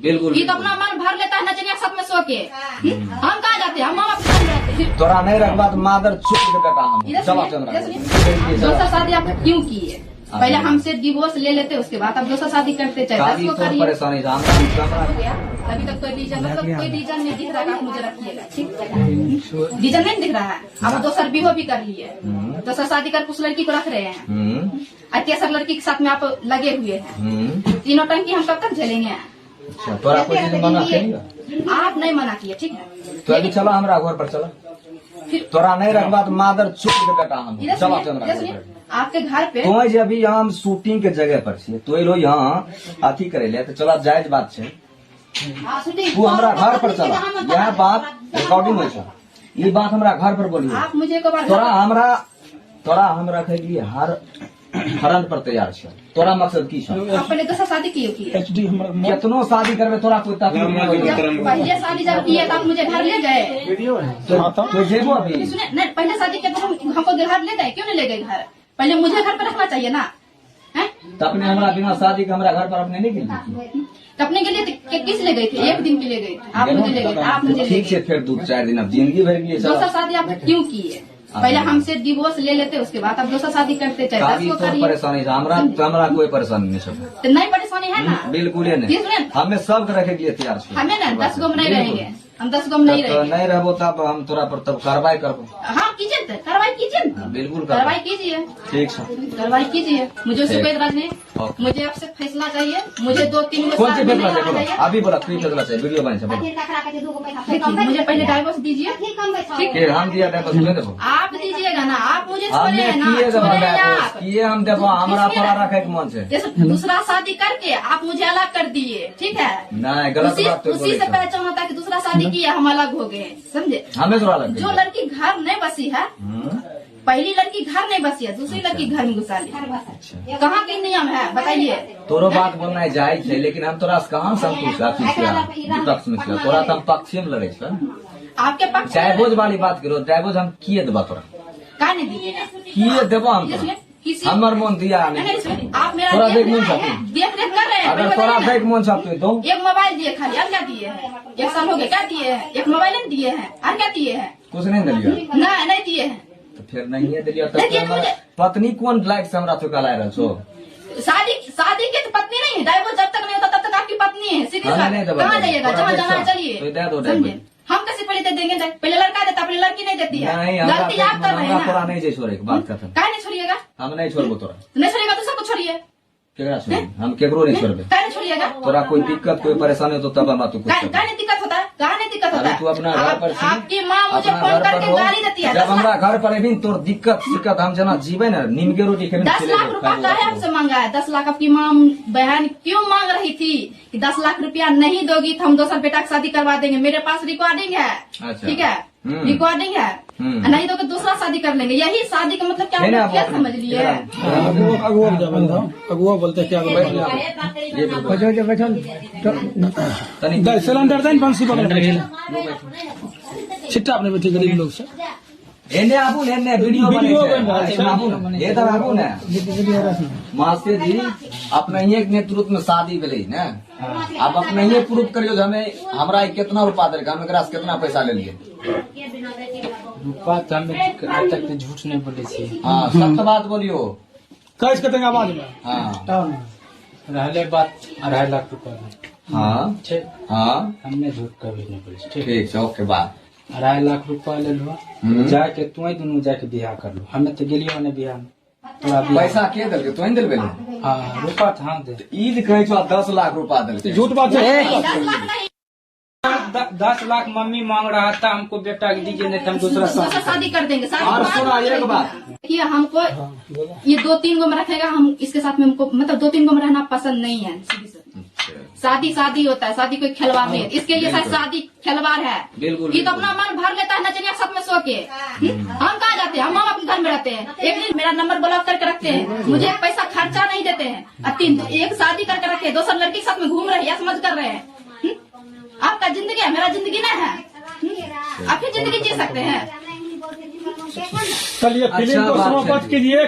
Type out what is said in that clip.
बिल्कुल। ये तो अपना मन भर लेता है नचनिया के साथ में सो के। हम कहाँ जाते हैं? हम माँ बाप के साथ रहते हैं। तोरा नहीं रखबा तऽ मादर चोद के बेटा हम। इधर चलो सुनिए, चंद्रा। इधर सुनिए। दोसर शादी आप क्यों किए? पहले हमसे डिवोर्स ले लेते, उसके बाद आप दोसर शादी करते, चाहे 10 शादी को तोर करिए। परेशानी छै, हमरा हमरा हो गया अभी तक कोई रीजन, मतलब कोई रीजन नहीं दिख रहा है कि आप मुझे रखिएगा, ठीक रीजन नहीं दिख रहा है। आप दोसर विवाह भी कर लिए, दोसर शादी कर उस लड़की को रख रहे हैं और तेसर लड़की के साथ में आप लगे हुए हैं। तीनों टंकी हम कब तक झेलेंगे? अच्छा, तोरा कोई चीज मना केलियो? आप नहीं मना किए, ठीक है। तो अभी चलो हमरा घर पर चलो। फिर तोरा नहीं रखबा तऽ मादर चोद के बेटा हम। इधर चलो सुनिए, चंद्रा। इधर सुनिए, आपके घर पे तो जे अभी यहाँ हम शूटिंग के जगह पर छियै, तो एलो यहाँ अथी करे ले तऽ चला जायज बात छै। तू हमरा घर पर चला, यह बात रिकॉर्डिंग होइ छै, ई बात हमरा घर पर बोलियो। आप मुझे एक बार तोरा हमरा तोरा हम रखे के लिए हर फरन पर तैयार छै। तोरा मकसद की छै? आप पहले दोसर शादी क्यों किए? एचडी हमर केतनो शादी करबे तोरा कोई तकलीफ नहीं होई। जब पहले शादी जब किए तो आप मुझे घर ले गए? तो जेबो अभी। सुने नहीं, पहले शादी किए तो हम हमको घर ले गए, क्यों नहीं ले गए घर? पहले मुझे घर पर रखना चाहिए ना, हैं? तो अपने हमरा बिना शादी के हमरा घर पर अपने नहीं गेली? तो अपने के लिए तो किस ले गए थे? एक दिन के लिए गए थे, आप मुझे ले गए थे, आप मुझे ले ठीक गए। छै, फेर 2-4 दिन अब जिंदगी भर के लिए दोसर चला। शादी आप क्यों किए? पहले हमसे डिवोर्स ले लेते, उसके बाद आप दोसर शादी करते, चाहे 10 शादी को तोर करिए। परेशानी छै, हमरा हमरा कोई परेशानी नहीं छै। तो नहीं परेशानी है ना? बिल्कुल नहीं। ये सुने, हमें सबके रखे के लिए तैयार छी। हमें ना 10 गो में नहीं रहेंगे, हम 10 गो में नहीं तब तो रहेंगे। नहीं रहबो तब हम तोरा पर तब कार्रवाई करबो। हाँ कीजिए तो, कार्रवाई कीजिए ना। हाँ, बिल्कुल करबो। कार्रवाई कीजिए। ठीक छै। कार्रवाई कीजिए, मुझे उससे ठीक। कोई एतराज नहीं। ओके। मुझे आपसे फैसला चाहिए, मुझे 2-3 गो कौन साथ सी में फैसला नहीं छै रहना बोलो? चाहिए। अभी बोला की फैसला छै, वीडियो बन छै बोलो। देखिए मुझे पहले डाइवोर्स दीजिए, ठीक? के हम दिया डाइवोर्स तू देबो? आप दीजिएगा ना, आप मुझे छोड़े हमने हैं ना, किए देबो छोड़े हैं डाइवोर्स, आप। किए हम देबो, हमरा किसके तोरा रखे के मन छै। जैसे दूसरा शादी करके आप मुझे अलग कर दिए, ठीक है? नहीं, गलत उसी बात तो उसी बोले से छो। पहचान होता है कि दूसरा शादी किया, हम अलग हो गए, समझे? हमें तोरा अलग जो लड़की घर नहीं बसी है, पहली लड़की घर नहीं बसी है, दूसरी लड़की घर में घुसा ली। अच्छा। कहाँ के नियम है बताइए? तोरो बात बोलना जायज छै, लेकिन हम तोरा से कहाँ संतुष्ट अथी छियै, विपक्ष में छियै, तोरा तऽ हम पक्षे में लड़ै छियै। आपके पक्ष में डाइवोर्स वाली बात करो, डाइवोर्स हम किए देबा तोरा? का नहीं दीजिएगा? किए देबो हम ये तोरा? सुनिए, किसी हमर मन दिया नहीं, नहीं। नहीं, सुनिए, आप मेरा तोरा देख देख मन रहे छौ हैं, देख रेख कर रहे हैं, अगर पहले तोरा बताइए ना। देख मन छौ तो दो। एक मोबाइल दिए खाली, अब क्या दिए हैं? 1 साल हो गया, क्या दिए हैं? एक मोबाइल नहीं दिए हैं, और क्या दिए हैं? कुछ नहीं दिलियो। नहीं, नहीं दिए हैं। तो फिर नहीं दिलियो तब नहीं दिए तो तो हमरा मुझे- पत्नी कौन लायक से हमरा चुका लाय रहल छो? शादी शादी के तो पत्नी नहीं है, डाइवोर्स जब तक नहीं होता तब तक आपकी पत्नी है, सीधी हाँ, बात। नहीं देबा, कहाँ नहीं। जाइएगा? तोरा जहाँ देख जाना है छौ। चलिए। तो दे दो समझे? डाइवोर्स। हम कैसे पहले दे देंगे? पहले लड़का देता, पहले लड़की नहीं देती है। नहीं, हमरा गलती आप कर रहे हमरा हैं तोरा ना। नहीं जे छोड़े के बात खत्म। काहे नहीं छोड़िएगा? हम नहीं छोड़बो तोरा। नहीं छोड़िएगा तो सबको छोड़िए। केकरा छोड़बे? हम केकरो नहीं छोड़बे। काहे नहीं छोड़िएगा? तोरा कोई दिक्कत कोई परेशानी हो तो तब हमरा तू कुछ काहे काहे नहीं दिक्कत होता है? काहे नहीं दिक्कत होता अभी है? तू अपना घर पर छी, आपकी माँ मुझे अपना फोन घर पर करके रहो। गाली देती है। जब 10 हमरा लाख घर पर एबही तोर दिक्कत सिक्कत हम जना जीवे ने नीम के रोटी खेबे। 10 लाख रुपया काहे आपसे मांगा है? 10 लाख आपकी माँ बहन क्यों मांग रही थी कि 10 लाख रुपया नहीं दोगी तो हम दोसर बेटा की शादी करवा देंगे? मेरे पास रिकॉर्डिंग है। अच्छा। ठीक है, रिकॉर्डिंग है। नहीं दोगे दूसरा शादी कर लेंगे। यही शादी का मतलब क्या है ना, क्या आप समझ लिए? अगुआ अगुआ अगुआ बोलते क्या तनी सिलेंडर देन बंसी बगल छिट्टा अपने बैठे गरीब लोग से। एने आबू ने, एने वीडियो बने वीडियो छै। बन रहल छै। आबू ने, ए तऽ आबू ने। महाशय जी, अपनहिए के नेतृत्व में शादी भेलै ने, आब अपनहिए प्रूफ करियौ जे हमे हमरा ई केतना रुपा देलकै, हम एकरा से केतना पैसा लेलियै। रुपा तऽ हमे आइ तक तऽ झूठ नहि बोलै छियै। हाँ, सत्य बात बोलियो। कैस के तंग आवाज में। हाँ। रहले बात 2.5 लाख रुपा में। हाँ। ठीक। हाँ। हमने झूठ कभी नहीं बोले छी, ठीक। ठीक छै, ओके बात। 2.5 लाख रुपा लेलहो, जाके तू ही दुनू जाके बियाह कर लो। हमे तऽ गेलियो ने बियाह में, तोरा बियाह पैसा के देलकै? तोहीं देलबै ने? हाँ, रुपा तऽ हाँ दे। ई जे कहै छौ 10 लाख रुपा देलकै। झूठ बात छै। 10 लाख नहीं। 10 लाख मम्मी मांग रहा था हमको, बेटा के दीजिए नहीं तो हम दूसरा दूसरा शादी शादी कर देंगे। शादी और के बाद सुना एक बात। देखिए हमको ये 2-3 गो में रखेगा, हम इसके साथ में हमको मतलब 2-3 गो में रहना पसंद नहीं है। सीधी सी। शादी शादी होता है, शादी कोई खिलवाड़ नहीं है। इसके लिए शायद शादी खिलवाड़ है। बिल्कुल, ये तो बिल्कुल। अपना मन भर लेता है नचनिया के साथ में सो के। हम कहाँ जाते हैं? हम माँ बाप के घर में रहते हैं। एक दिन मेरा नंबर ब्लॉक करके रखते हैं, मुझे एक पैसा खर्चा नहीं देते हैं। और 3 एक शादी करके रखे, दोसर लड़की के साथ में घूम रहे हैं, समझ कर रहे हैं। आपका जिंदगी है, मेरा जिंदगी ना है। आप ही जिंदगी जी सकते हैं। चलिए फिल्म अच्छा को बात समाप्त है। कीजिए।